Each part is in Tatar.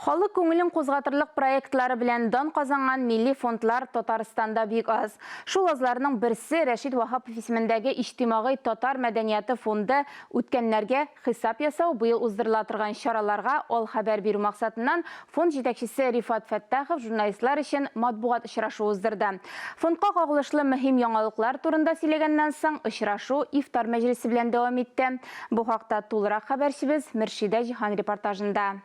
Халык күңелен кузгатырлык проектлары белән дан казанган милли фондлар Татарстанда бик аз. Шул азларның берсе, Рәшит Ваһапов исемендәге Иҗтимагый татар мәдәнияты фонды үткәннәргә хисап ясау, быел уздырыла торган чараларга алхәбәр бирү максатыннан фонд җитәкчесе Рифат Фәттахов журналистлар өчен матбугат очрашуы уздырды. Фондка кагылышлы мөһим яңалыклар турында сөйләгәннән соң, очрашу ифтар мәҗлесе белән дәвам итте. Бу хакта тулырак хәбәрчебез Мөршидә Җиһан репортажында.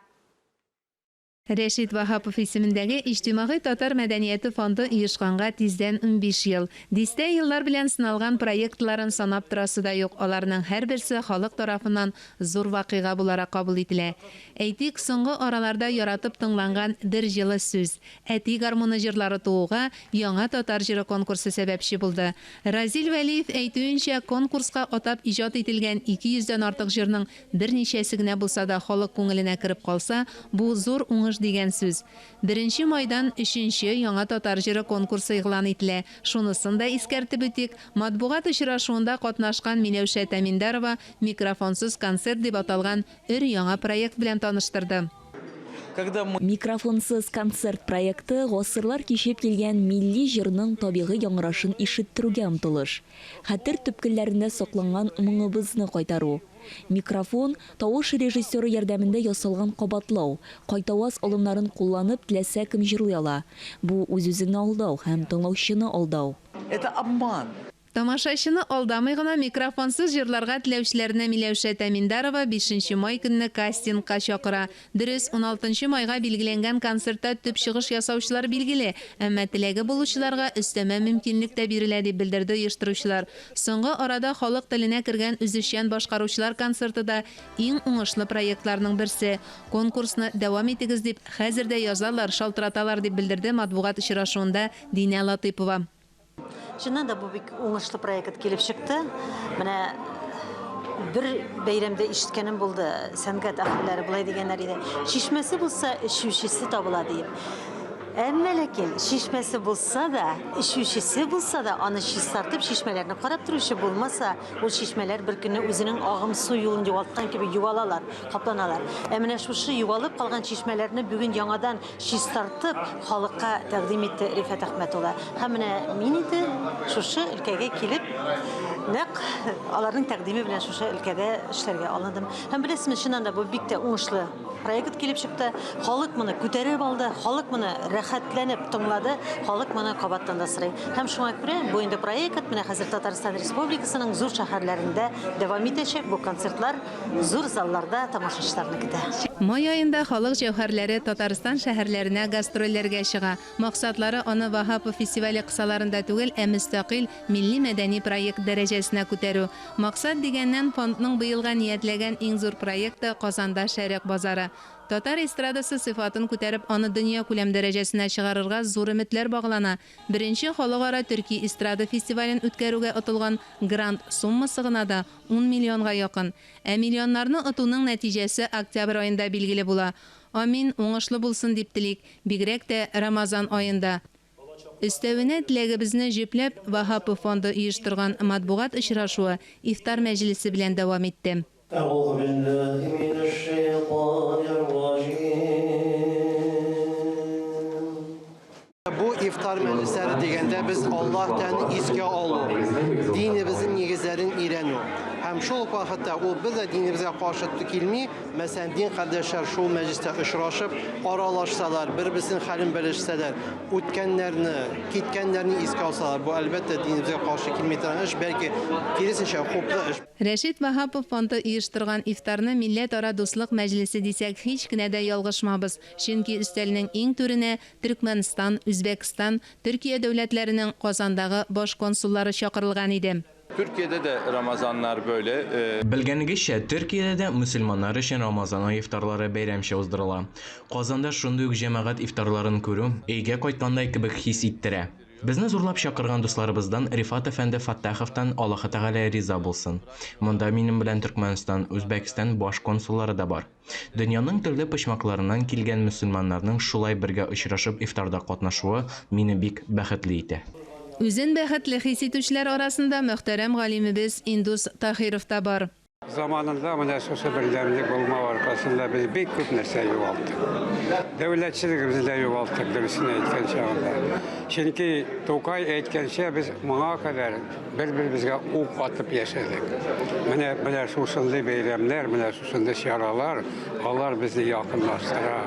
Рәшит Ваһапов исемендәге Иҗтимагый татар мәдәнияте фонды оешканга тиздән 15 ел. Дистә еллар белән сыналган проектларын санап торасы да юк, аларның һәрберсе халык тарафыннан зур вакыйга буларак кабул ителә. Әйтик, соңгы араларда яратып тыңланган Бер җылы сүз, Әти гармуны җырлары тууга Яңа татар җыры конкурсы сәбәпче булды. Разил Вәлиев әйтүенчә, конкурска атап иҗат ителгән 200 дән артык җырның Берничәсе генә булса да халык күңеленә кереп калса, бу зур уңыш дигән сүз. Беренче майдан өченче Яңа татар җыры конкурсы игълан ителә. Шунысын да искәртеп үтик, матбугат очрашуында катнашкан Миләүшә Тәминдарова Микрофонсыз концерт дип аталган өр-яңа проект белән таныштырды. Микрофонсыз концерт проекты, гасырлар кичеп килгән милли җырның табигый яңгырашын ишеттерүгә омтылыш. Хәтер төпкелләрендә сакланган моңыбызны кайтару. Микрофон, тавыш режиссеры ярдәмендә ясалган кабатлау, кайтаваз алымнарын кулланып теләсә кем җырлый ала. Бу үз-үзеңне алдау һәм тыңлаучыны алдау. Это обман. Тамашачыны алдамый гына микрофонсыз җырларга теләүчеләрне Миләүшә Тәминдарова бишенче май көнне кастингка чакыра. Дөрес, уналтынчы майга билгеләнгән концертта төп чыгыш ясаучылар билгеле, әмма теләге булучыларга өстәмә мөмкинлек тә бирелә, дип белдерде оештыручылар. Соңгы арада халык теленә кергән үзешчән башкаручылар концерты да иң уңышлы проектларның берсе. Конкурсны дәвам итегез дип, хәзер дә язалар, шалтыраталар, дип белдерде матбугат очрашуында Динә Латыйпова. Чыннан да бу бик уңышлы проект килеп чыкты. Менә бер бәйрәмдә ишеткәнем булды, сәнгать әһелләре болай дигәннәр иде. Чишмәсе булса, эчүчесе табыла диеп. Әмма ләкин чишмәсе булса да, эчүчесе булса да, аны чистартып, чишмәләрне карап торучы булмаса, ул чишмәләр бер көнне үзенең агым су юлын югалткан кебек югалалар, капланалар. Ә менә шушы югалып калган чишмәләрне бүген яңадан чистартып, халыкка тәкъдим итте Рифат Әхмәт улы. Һәм менә мин инде шушы өлкәгә килеп, нәкъ аларның тәкъдиме белән шушы өлкәдә эшләргә алындым. Һәм беләсезме, чыннан да бу бик тә уңышлы проект килеп чыкты. Халык моны күтәреп алды, халык моны рәхәтләнеп тыңлады, халык моны кабаттан да сорый. Һәм шуңа күрә бу инде проект менә хәзер Татарстан Республикасының зур шәһәрләрендә дәвам итәчәк. Бу концертлар Зур залларда тамашачыларны көтә. Май аенда халык җәүһәрләре Татарстан шәһәрләренә гастрольләргә чыга. Максатлары, аны Ваһапов фестивале кысаларында түгел, ә мөстәкыйль милли-мәдәни проект дәрәҗәсенә күтәрү. Максат дигәннән, фондның быелга ниятләгән иң зур проекты, Казанда Шәрык базары. Татар эстрадасы сыйфатын күтәреп, аны дөньякүләм дәрәҗәсенә чыгарырга зур өметләр баглана. Беренче халыкара төрки эстрада фестивален үткәрүгә отылган грант суммасы гына да Ун миллионга якын. Ә миллионнарны отуның нәтиҗәсе октябрь аенда билгеле була. Амин, уңышлы булсын дип телик, бигрәк тә Рамазан аенда. Өстәвенә, теләгебезне җөпләп, Ваһапов фонды оештырган матбугат очрашуы ифтар мәҗлесе белән дәвам итте. Әгъузу биллаһи минәш-шәйтанир-раҗим. Бу ифтар мәҗлесләре дигәндә без Аллаһ Тәгаләне искә алу, динебезнең нигезләрен өйрәнү. Һәм шул ук вакытта ул бер дә динебезгә каршы килми. Мәсәлән, дин кардәшләр шул мәҗлестә очрашып, аралашсалар, бер-берсенең хәлен белешсәләр, үткәннәрне, киткәннәрне искә алсалар, бу, әлбәттә, динебезгә каршы килми торган эш, бәлки, киресенчә, хуплы эш. Рәшит Ваһапов фонды оештырган ифтарны милләтара дуслык мәҗлесе дисәк, һич кенә дә ялгышмабыз. Чөнки өстәлнең иң түренә Төркмәнстан, Үзбәкстан, Төркия дәүләтләренең Казандагы баш консуллары чакырылган иде. Türkiye'de de Ramazanlar böyle. Белгәнегезчә, Төркиядә дә мөселманнар өчен Рамазан ае ифтарлары бәйрәмчә уздырыла. Казанда шундый ук җәмәгать ифтарларын күрү, өйгә кайткандай кебек хис иттерә. Безне зурлап чакырган дусларыбыздан Рифат әфәнде Фаттаховтан Аллаһы Тәгалә риза булсын. Монда минем белән Төркмәнстан, Үзбәкстан баш консуллары да бар. Дөньяның төрле почмакларыннан килгән мөселманнарның шулай бергә очрашып ифтарда катнашуы мине бик бәхетле итә. Үзен бәхетле хис итүчеләр арасында мөхтәрәм галимебез Индус Таһиров та бар. Заманында менә шушы бердәмлек булмау аркасында без бик күп нәрсә югалттык. Дәүләтчелегебезне дә югалттык, дөресен әйткән чагында. Чөнки Тукай әйткәнчә, без моңа кадәр бер-беребезгә ук атып яшәдек. Менә менә шушындый бәйрәмнәр, менә шушындый чаралар, алар безне якынлаштыра,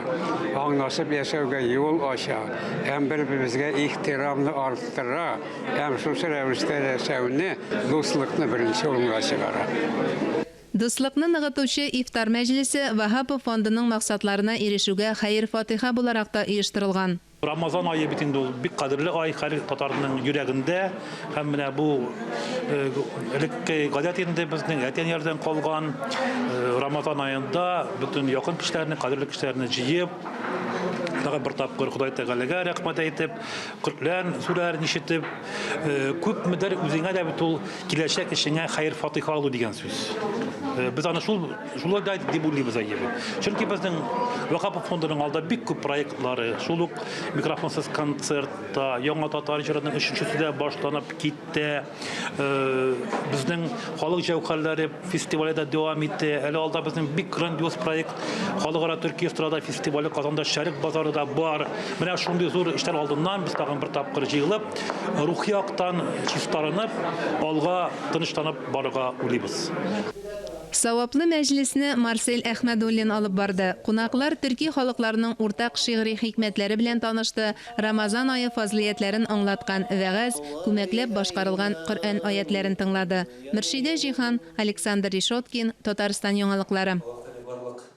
аңлашып яшәүгә юл ача һәм бер-беребезгә ихтирамны арттыра. Һәм шушы рәвештә яшәүне, дуслыкны беренче урынга чыгара. Дуслыкны ныгытучы ифтар мәҗлесе Ваһапов фондының максатларына ирешүгә хәер-фатыйха буларак та оештырылган. Рамазан ае бит инде ул бик кадерле ай, һәр татарның йөрәгендә. Һәм менә бу элекке гадәт инде безнең әти-әниләрдән калган. Рамазан аенда бөтен якын кешеләрне, кадерле кешеләрне җыеп, тагын бер тапкыр Ходай Тәгаләгә рәхмәт әйтеп, Коръән сүрәләрен ишетеп, күпмедер үзеңә дә бит ул киләчәк эшеңә хәер-фатыйха алу дигән сүз. Без аны шул шулай да дип уйлыйбыз әйе. Чөнки безнең Вахапов фондының алда бик күп проектлары, шул ук микрофонсыз концертта, яңа татар җырының өченчесе дә башланып китте. Безнең халык җәүһәрләре фестивале дә дәвам итте. Әле алда безнең бик грандиоз проект Халыкара төрки эстрада фестивале Казанда Шәрык базары да бар. Менә шундый зур эшләр алдыннан без тагын бер тапкыр җыелып, рухи яктан чистарынып, алга тынычланып барырга уйлыйбыз. Саваплы мәҗлесне Марсель Әхмәдуллин алып барды. Кунаклар төрки халыкларның уртак шигъри хикмәтләре белән танышты, Рамазан ае фазлыятләрен аңлаткан вәгазь, күмәкләп башкарылган Коръән аятьләрен тыңлады. Мөршидә Җиһан, Александр Решеткин, Татарстан яңалыклары.